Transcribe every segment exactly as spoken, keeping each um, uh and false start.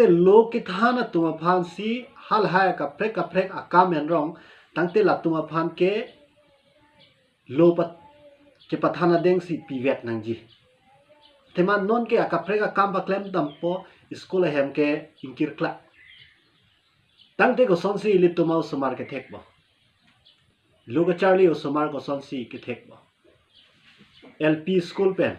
Te lo kethan atum aphan si halahai kaprek kaprek akam enrong, tangte latum aphan ke lo pat kepathan adeng si pivet nangji. Athema non ke akaprek akam paklem dampo, school ahem ke ingkirklak. Tangte kosonsi ilitum osomar kethekpo? Lo kacharli osomar kosonsi kethekpo? L P school pen,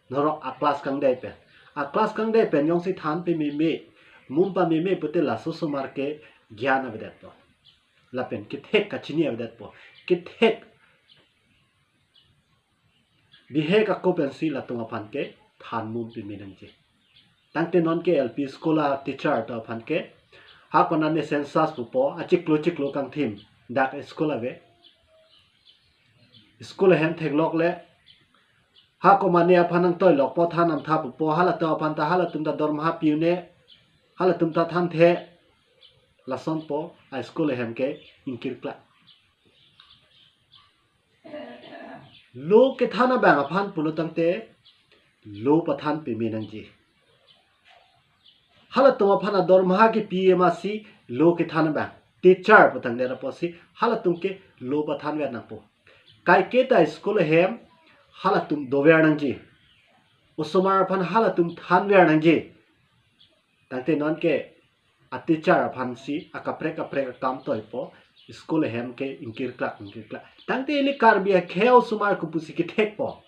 norok a class kangdai pen. A class kangdai pen jongsi than pameme, mum pameme pute laso osomar ke gyan avedetpo. Lapen kethek kachini avedetpo. Kethek bihek ako pensi latum aphan ke than mum pame nangji. Tangte non ke L P school a teacher atum aphan ke, ha konane census pupo, achiklo chiklo kangthim dak school ave. School ahem theklokle, ha komane aphan nangtoilokpo than amtha pupo, halatum aphan ta, halatum ta dormaha pi-un-e, halatum ta thanthe, lasonpo a school ahem ke ingkirklak. Lo kethan abang aphan pulo tangte lo pathan pame nangji. Halatum aphan adormaha kepi amatsi lo kethan abang. Teacher putangdet apotsi halatum ke lo pathanver nangpo. Kaiketa school ahem halatum dover nangji. Osomar aphan halatum thanver nangji. Tangte non ke a teacher aphan si akaprek kaprek akam toipo, school ahem ke ingkirklak ingkirklak. Tangte ili Karbi akhei osomar kopusi kethekpo?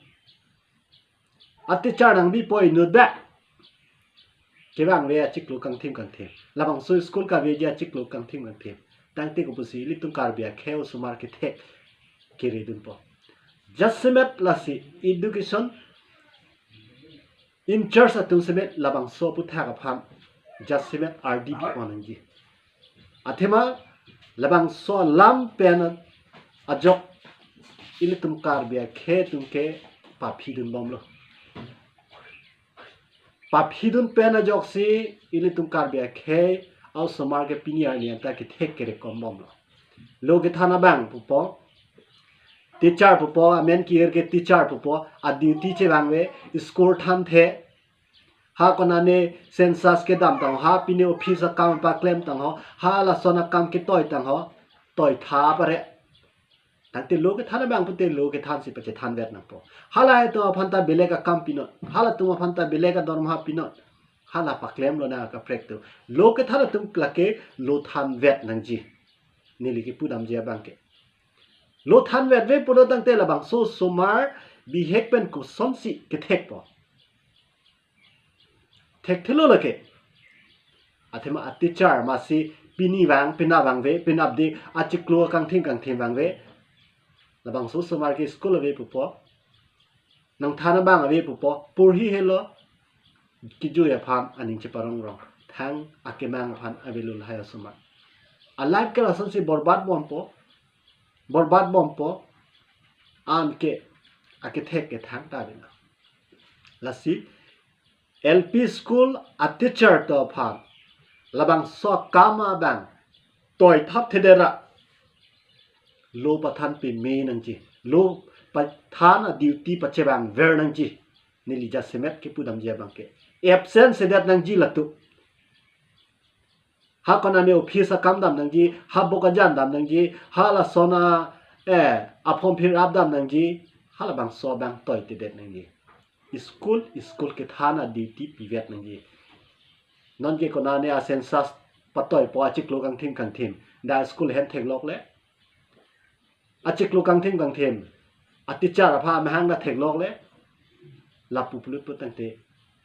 A teacher nangbipo inut ba. Kevangve achiklo kangthim kangthim. Labangso school kaveji achiklo kangthim kangthim. Tangte kopusi ilitum Karbi akhei osomar kethek keridunpo? Jasemet lasi education in charge atum semet labangso aputhak aphan jasemet ardi pipon nangji. Athema labangso alam pen ajok ilitum Karbi akhei atum ke paphidun bomlo. Paphidun pen ajoksi ilitum Karbi akhei osomar ke pini arni anta kethek kerekom bomlo. Lo kethan abang pupo, teacher pupo, amen kir ke teacher pupo, a duty chevangve, school thanthe, ha konane census kedam tangho, ha pine office akam paklem tangho, ha lason akam ketoi tangho, toitha pare. Tangte lo kethan abang pute lo kethan si pachethanver nangpo. Halahai atum aphan ta belek akam pinon, halatum aphan ta belek adormaha pinon. Hala paklemlo nang akaprek atum. Lo kethan atum lake lo thanver nangji. Neli kepudamji abang ke. Lo thanverve pulo tangte labangso osomar bihek pen kosonsi kethekpo? Thekthelo lake. Athema a teacher amatsi pini vang, penap vangve, penapde achiklo kangthim kangthim vangve. Labangso osomar ke school ave pupo, nangthan abang ave pupo, porhi helo, kejui aphan aning cheparongrong, thang akemang aphan avelo lahai osomar. A life ke lasonsi borbad bompo, borbad bompo, anke akethek ke thangta avena. Lasi L P school a teacher atum aphan labangso akam abang toithap thedera lo pathan pame nangji, lo pathan a duty pachevangver nangji. Neli jasemet kepudamji abang ke, absent sedet nangji latum. Ha konane office akam dam nangji, ha bok ajan dam nangji, ha lason a, eh, a form fill up dam nangji, halabangso abang toitedet nangji. School, school kethan a duty pivet nangji. Non ke konane a census patoipo achiklo kangthim kangthim, dak school ahem theklokle, achiklo kangthim kangthim a teacher aphan amahang ta theklokle, lapu pulut putangte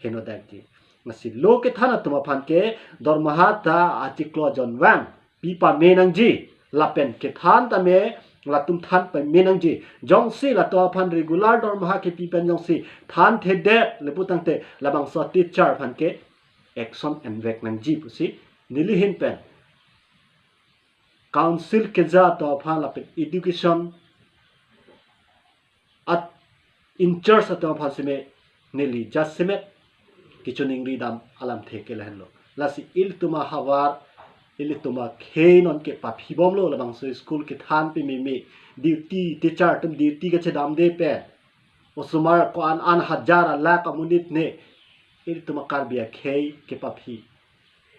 henodakji. Lasi lo kethan atum aphan ke dormaha ta achiklo ajon vang pi pame nangji. Lapen kethan tame latum than pame nangji. Jongsi latum aphan regular dormaha kepi pen jongsi thanthedet le putangte labangso teacher aphan ke action envek nangji pusi neli ahin pen council keja atum aphan lapen education a in charge atum aphan seme neli jasemet kechiningri dam alamthe ke lahenlo. Lasi ilitum ahavar, ilitum akhei non ke paphibomlo, labangso school kethan pameme, duty, teacher atum duty kachedamde pen osomar ko-an an hajar alak amonit ne ilitum a Karbi akhei kepaphi.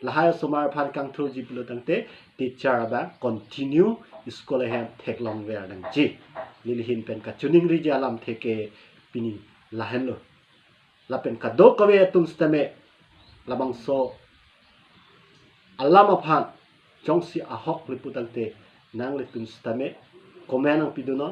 Lahai osomar aphan kangthurji pulo tangte teacher abang continue school ahem theklongver nangji. Neli ahin pen kachiningriji alamthe ke pini lahenlo. Lapen kadokave atum sitame labangso alam aphan jongsi ahoklo pu tangte nanglitum sitame comment nangpidunon.